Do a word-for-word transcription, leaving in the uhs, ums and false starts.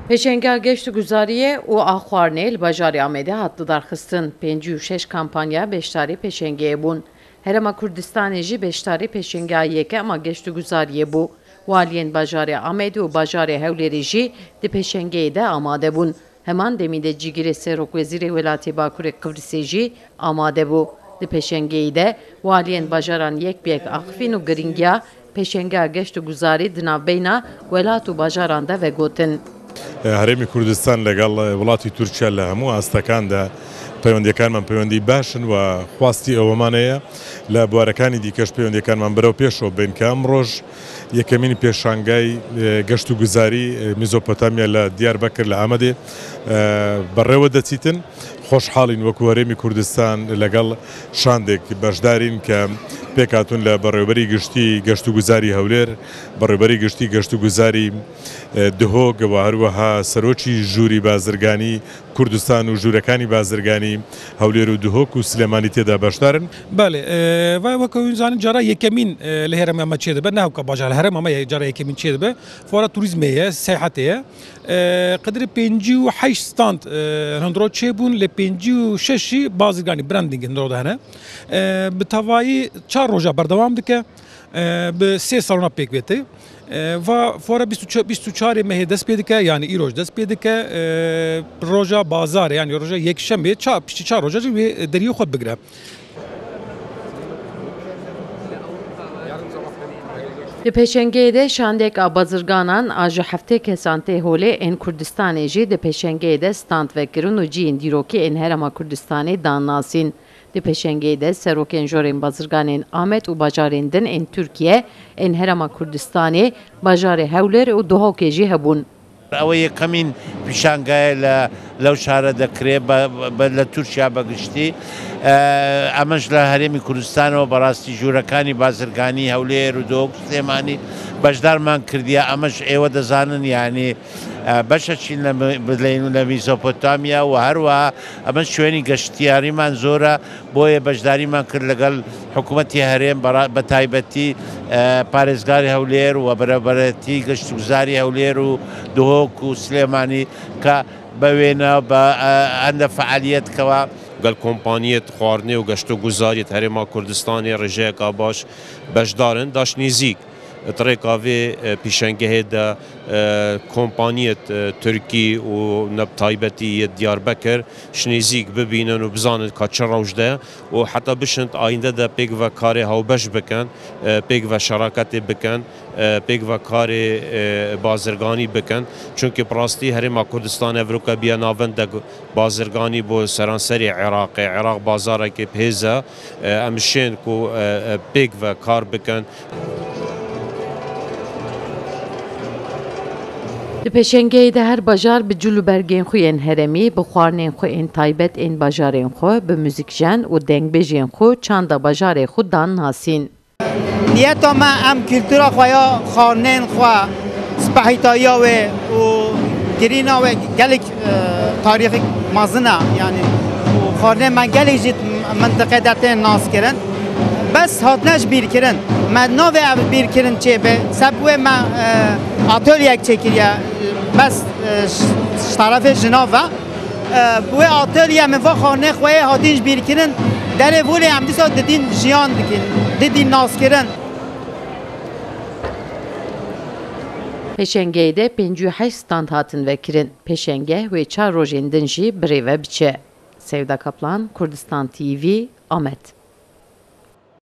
Pêşenga geşt û guzariyê û a xwarinê li bajarê Amedê hat lidarxistin. Pêncî û şeş kampanya beşdarî pêşengeyê bûn. Herêma Kurdistanê jî beşdarî pêşenga yekem a geşt û guzariyê bû. Waliyên bajarê Amedê û bajarê Hewlêrê jî di pêşengeyê de amade bûn. Heman demî de cîgirê serokwezîrê welatê Bakurê Qibrisê jî amade bû. Di pêşengeyê de waliyên bajaran yek bi yek axifîn û girîngiya pêşenga geşt û guzarî di navbeyna welat û bajaran de vegotin. Herêmî Kurdistan legal welatî Tirkiye li hemû astekan de peywendiyekaniman peywendî baş in û xwestî eweman heye li buwarekanî dîkeş peywendiyekaniman berewpêş û bên ke em roj yekemîn pêşangay, e, geşt û guzarî, e, Mezopotamya li Diyarbekir li Amedê, e, berêwe destîtin. Xweşhal in wekû Herêmî Kurdistan legal şandek beşdar in ke pêk hatûn li berêwberî giştî geşt û guzarî Hewlêr, berêwberî giştî geşt û guzarî, e, Duhok û her wiha serokî jûrî bazirganî Kurdistan û jûrekanî bazirganî Hewlêr û Duhok û Silêmanî tê de beşdar in. Belê, e, ve weke hûn zanin cara yekemîn, e, li herêma me çêdibe, ne hewka bajar, li herêma me ye, cara yekemîn çêdibe. Fuara turîzmê ye, seyahatê ye. E, qedirê pêncî û heşt stand, e, hundir çêbûn, lê pêncî û şeş jî bazirganî, branding hundir de hene. E, bi tevayî çar roja berdewam dike. E, bi sê salona pêk bête. E, va fuara bîst û çar, bîst û çarê mehê dest pê dike, yanî îroj dest pê dike. E, roja bazarê, yanî roja yekşemê, ça-, piştî çar roja jî wê deriyê xwe bigire. Di pêşengeyê de şandek a bazirganan a ji heftê kesan tê holê ên Kurdistanê jî di pêşengeyê de stand vekirin û cihên dîrokî ên Herêma Kurdistanê dan nasîn. Di pêşengeyê de serokên jorên bazirganên Amed û bajarên din ên Tirkiye, ên Herêma Kurdistanê, bajarê Hewlêr û Duhokê jî hebûn. ئەوە یەکەمین پیشانگایە لە، لەو شارە دەکرێ بە، بە، لە تورکیا بەگشتی. ئە، ئەمەش لە هەرێمی کوردستانەوە بەڕاستی ژوورەکانی بازرگانی هەولێر و دۆک سلێمانی بەشدارمان کردیە. ئەمەش ئێوە دەزانن، یعنی، ئە، بەشەچین لە م-، بلین و لە میزۆپۆتامیا و هەروەها ئەمە شوێنی گەشتیاریمان زۆرە، بۆیە بەشداریمان کرد لەگەڵ حکوومەتی هەرێم، بەڕا-، بە تایبەتی، ئە، پارێزگاری هەولێر و بەرەبەرەتی گەشتگوزاری هەولێر و دهۆک و سلێمانی کە بە وێنە، بە، ئە، هەندە فعالیەتکەوە. Gel kompaniyêt xwarinê û geştoguzariyêt Herêma Kurdistanê rêjeyeka baş beşdar in, daş nêzîk. Di rêka vê, e, pîşengehê de, e, kompaniyêt, e, Tirkî û ne bi taybetî yê Diyarbekir ji nêzîk bibînin û bizanin ka çi rewş de û heta bişin ayînde de pêk ve karê hawbeş bikin, e, pêk ve şeraketê bikin, e, pêk ve karê, e, bazirganî bikin. Çunkî bi rastî Herêma Kurdistan evroke biye navendek bazirganî bo seranserê Iraqê. Iraq bazarekê bi hêz e. E, em şên ku, e, e, pêk ve kar bikin. Di pêşengeyê de her bajar bi cil û bergên xwe yên herêmî, bi xwarinên xwe ên taybet ên bajarên xwe, bi muzîkjen û dengbêjên xwe çanda bajarê xwe dan nasîn. Niyeta me, em kultura xwe ya xwarinên xwe, spehîtaiya wê û girîna wê gelek, e, tarîxek mezin e, yanî, û xwarinên me gelek jî mintiqê de tên naskirin. Bes hatine ji bîr kirin. Me navê ev bîr kirin çêbe. Seb wê me, e, atolyek çêkiriye. Bes, e, ji, ji tarafê jina ve. E, wê atolyê min va xwarinê xwe yê hatin ji bîr kirin, derê volê em dîsa didîn jiyan dikin, didîn naskirin. Pêşengeyê de pêncî û heşt stand hatin vekirin. Pêşenge wê çar rojên din jî birêve biçe. Sevda Kaplan, Kurdistan T V, Amed.